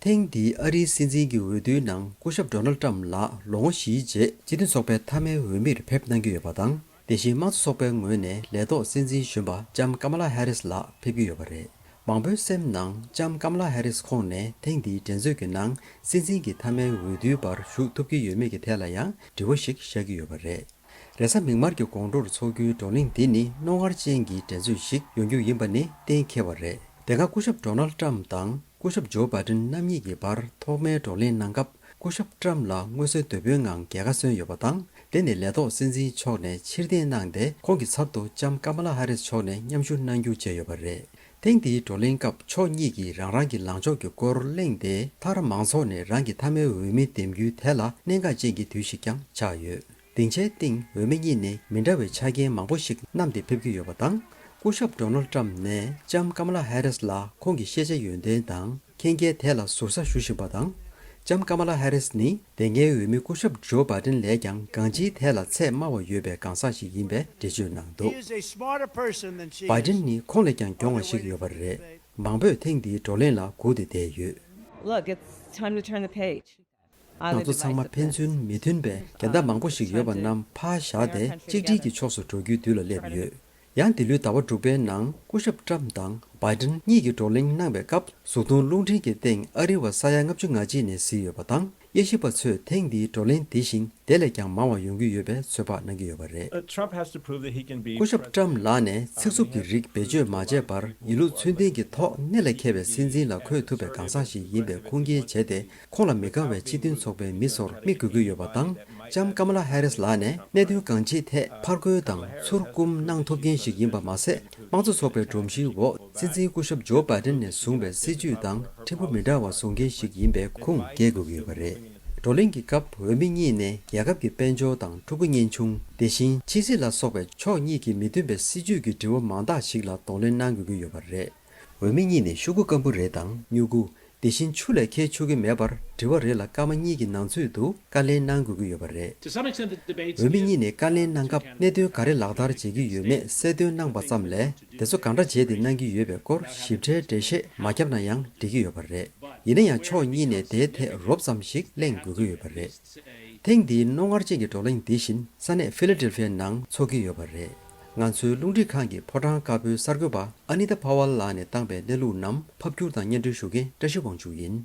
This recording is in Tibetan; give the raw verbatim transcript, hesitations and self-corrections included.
ཐེངས་འདིའི་ཨ་རིའི་སྲིད་འཛིན་གྱི་འོས་བསྡུའི་ནང་སྐུ་ཞབས་ཌོ་ནལ་ཊམ་ལགས་ལོ་ངོ་བཞིའི་རྗེས་སྤྱི་མཐུན་ཚོགས་པའི་མཐའ་མའི་འོས་མིར་ཕེབས་གནང་གི་ཡོད་པ་དང་། དེ་བཞིན་དམངས་གཙོ་ཚོགས་པའི་ངོས་ནས་ལས་ཐོག་སྲིད་འཛིན་གཞོན་པ་ལྕམ་ཀ་མ་ལ་ཧེ་རིས་ལགས་ཕེབས་ཀྱི་ཡོད་པ་རེད། མང་པོའི་སེམས་ནང་ལྕམ་ཀ་མ་ལ་ཧེ་རིས་ཁོང་ནས་ཐེངས་འདིའི་འགྲན་རྩོད་ཀྱི་ནང་སྲིད་འཛིན་གྱི་མཐའ་མའི་འོས་བསྡུའི་བར་ཞུགས་ཐུབ་ཀྱི་ཡོད་མེད་ཀྱི་ཐད་ལ་ཡང་དྲི་བ་ཞིག་བཞག་གི་ཡོད་པ་རེད། རེས་གཟའ་མིག་དམར་གྱི་དགོང་དྲོར་འཚོགས་རྒྱུའི་བགྲོ་གླེང་འདི་ནི་རྣོ་ངར་ཅན་གྱི་འགྲན་རྩོད་ཞིག་ཡོང་རྒྱུ་ཡིན་པ་ནི་གཏན་འཁེལ་བ་རེད། དེ་སྔ་སྐུ་ཞབས་ཌོ་ནལ་ཊམ་དང་སྐུ་ཞབས་ཇོ་བྷའི་ཌེན་རྣམ་གཉིས་ཀྱི་བར་ཐོག་མའི་བགྲོ་གླེང་གནང་སྐབས། སྐུ་ཞབས་ཊམ་ལགས་མངོན་གསལ་དོད་པོའི་ངང་རྒྱལ་ཁ་སོན་ཡོད་པ་དང་། དེ་ནས་ལས་ཐོག་སྲིད་འཛིན་མཆོག་ནས་ཕྱིར་འཐེན་གནང་སྟེ། ཁོང་གི་ཚབ་ཏུ་ལྕམ་ཀ་མ་ལ་ཧ་རིས་མཆོག་ནས་མཉམ་ཞུགས་གནང་རྒྱུ་བཅས་ཡོད་པ་རེད། ཐེངས་འདིའི་བགྲོ་གླེང་སྐབས་ཕྱོགས་གཉིས་ཀྱིས་རང་རང་གི་ལངས་ཕྱོགས་ཀྱི་སྐོར་གླེང་སྟེ། མཐར་མང་ཚོགས་ནས་རང་གི་མཐའ་མའི་འོས་མི་འདེམས་རྒྱུའི་ཐད་ལ་གནད་འགག་ཅན་གྱི་དུས་ཤིག་ཀྱང་ཆགས་ཡོད། སྡིངས་ཆའི་སྟེང་འོས་མི་གཉིས་ནས་མི་འདྲ་བའི་ཆ་རྐྱེན་མང་པོ་ཞིག་བསྣམས་ཏེ་ཕེབས་ཀྱི་ཡོད་པ་དང་། སྐུ་ཞབས་ཌོ་ནལ་ཊམ་ནས་ལྕམ་ཀ་མ་ལ་ཧེ་རིས་ལ་ཁོང་གི་ཤེས་བྱ་ཡོན་ཏན་དང་མཁྱེན་རྒྱའི་ཐད་ལ་ཟུར་ཟ་ཞུ་བཞིན་པ་དང་། ལྕམ་ཀ་མ་ལ་ཧེ་རིས་ནི་དེ་སྔའི་འོས་མི་སྐུ་ཞབས་ཇོ་བྷའི་ཌེན་ལས་ཀྱང་གང་ཅིའི་ཐད་ལ་ཚད་དམའ་བ་ཡོད་པའི་གང་ཟག་ཞིག་ཡིན་པའི་འགྲེལ་བརྗོད་གནང་འདུག He is a smarter person than she བྷའི་ཌེན་ནི་ཁོང་ལས་ཀྱང་གྱོང་བ་ཞིག་ཡོད་པ་རེད། མང་པོས་ཐེངས་འདིའི་བགྲོ་གླེང་ལ་སྒུག་སྟེ་བསྡད་ཡོད། Look, it's time to turn the page. ང་ཚོ་ཚང་མ་ཕན་ཚུན་མི་མཐུན་པའི་འགལ་ཟླ་མང་པོ་ཞིག་ཡོད་པ་རྣམས་ཕར་བཞག་སྟེ་གཅིག་སྒྲིལ་གྱི་ཕྱོགས་སུ་འགྲོ་རྒྱུའི་དུས་ལ་སླེབས་ཡོད། ཡང་འདི་ལོའི་ཟླ་བ་དྲུག་པའི་ནང་སྐུ་ཞབས་ཊམ་དང་བྷའི་ཌེན་གཉིས་ཀྱིས་བགྲོ་གླེང་གནང་བའི་སྐབས། གཟུགས་མཐོང་རླུང་འཕྲིན་གྱི་སྟེང་ཨ་རི་བ་ས་ཡ་ལྔ་བཅུ་ང་གཅིག་ནས་གཟིགས་ཡོད་པ་དང་། དབྱེ་ཞིབ་པ་ཚོས་ཐེངས་འདིའི་བགྲོ་གླེང་འདི་བཞིན་དེ་ལས་ཀྱང་མང་བ་ཡོང་གི་ཡོད་པའི་ཚོད་དཔག་གནང་གི་ཡོད་པ་རེད། Uh, Trump has to prove that he can be སྐུ་ཞབས་president. ཊམ་ལགས་ནས་ཚིག་རྩུབ་ཀྱི་རིགས་བེད་སྤྱོད་མ་བྱས་པར་ཡིན་ལུགས་ཚུལ་ལྡན་གྱི་ཐོག་གནད་ལ་འཁེལ་བའི་སྲིད་འཛིན་ལ་འཁོད་ཐུབ་པའི་གང་ཟག་ཞིག་ཡིན་པའི་ཁུངས་སྐྱེལ་བྱས་ཏེ། ཁོང་ལ་མི་དགའ་བའི་སྤྱི་མཐུན་ཚོགས་པའི་མི་ཚོར་མིག་དགོས་ཀྱི་ཡོད་པ་དང་། ལྕམ་ཀ་མ་ལ་ཧེ་རིས་ལགས་ནས་གནད་དོན་གང་ཅིའི་ཐད་ཕར་རྒོལ་དང་ཚུར་བསྐུམ་གནང་ཐུབ་མཁན་ཞིག་ཡིན་པ་མ་ཟད། དམངས་གཙོ་ཚོགས་པའི་སྒྲོམ་གཞིའི་འོག་སྲིད་འཛིན་སྐུ་ཞབས་ཇོ་བྷའི་ཌེན་ནས་བཟུང་བའི་སྲིད་ཇུས་དང་ཕྲན་བུ་མི་འདྲ་བ་བཟོ་མཁན་ཞིག་ཡིན་པའི་ཁུངས་སྐྱེལ་དགོས་ཀྱི་ཡོད་པ་རེད། བགྲོ་གླེང་གི་སྐབས་འོས་མི་གཉིས་ནས་རྒྱལ་ཁབ་ཀྱི་དཔལ་འབྱོར་དང་ཕྲུ་གུ་གཉེན་ཆུང་། དེ་བཞིན་ཕྱི་སྲིད་ལ་སོགས་པའི་ཕྱོགས་གཉིས་ཀྱི་མི་མཐུན་པའི་སྲིད་ཇུས་ཀྱི་དྲི་བ་མང་དག་ཞིག་ལ་གདོང་ལེན་གནང་དགོས་ཀྱི་ཡོད་པ་རེད། འོས་མི་གཉིས་ནས་ཤོག་གུ་སྐམ་པོ་རེ་དང་སྨྱུ་གུ། དེ་བཞིན་ཆུ་ལས་ཁྱད་ཆོད་ཀྱི་མེད་པར་དྲི་བ་རེ་ལ་སྐར་མ་གཉིས་ཀྱི་ནང་ཚུད་དུ་བཀའ་ལན་གནང་དགོས་ཀྱི་ཡོད་པ་རེད། To some extent, the debates འོས་མི་གཉིས་ནས་བཀའ་ལན་གནང་སྐབས་གནད་དོན་ག་རེ་ལག་བསྟར་བྱེད་ཀྱི་ཡོད་མེད་གསལ་སྟོན་གནང་པ་ཙམ་ལས། དེ་ཚོ་གང་འདྲ་བྱས་ཏེ་གནང་གི་ཡོད་པའི་སྐོར་ཞིབ་ཕྲའི་འགྲེལ་བཤད་མ་བརྒྱབ་ན་ཡང་འགྲིག་གི་ཡོད་པ་རེད། ཡིན་ན་ཡང་ཕྱོགས་གཉིས་ནས་དེའི་ཐད་རོབ་ཙམ་ཞིག་གླེང་དགོས་ཀྱི་ཡོད་པ་རེད། ཐེངས་འདིའི་རྣོ་ངར་ཅན་གྱི་བགྲོ་གླེང་འདི་བཞིན་ས་གནས་ཕི་ལ་ཌེལ་ཕི་ཡའི་ནང་འཚོགས་ཀྱི་ཡོད་པ་རེད། ང་ཚོའི་རླུང་འཕྲིན་ཁང་གི་ཕོ་བྲང་དཀར་པོའི་གསར་འགོད་པ་ཨ་ནི་ཏཱ་ཕ་ཝལ་ལགས་ནས་བཏང་པའི་གནས་ལུགས་རྣམས་ཕབ་སྒྱུར་དང་སྙན་སྒྲོན་ཞུ་མཁན་བཀྲ་ཤིས་དབང་ཕྱུག་ཡིན།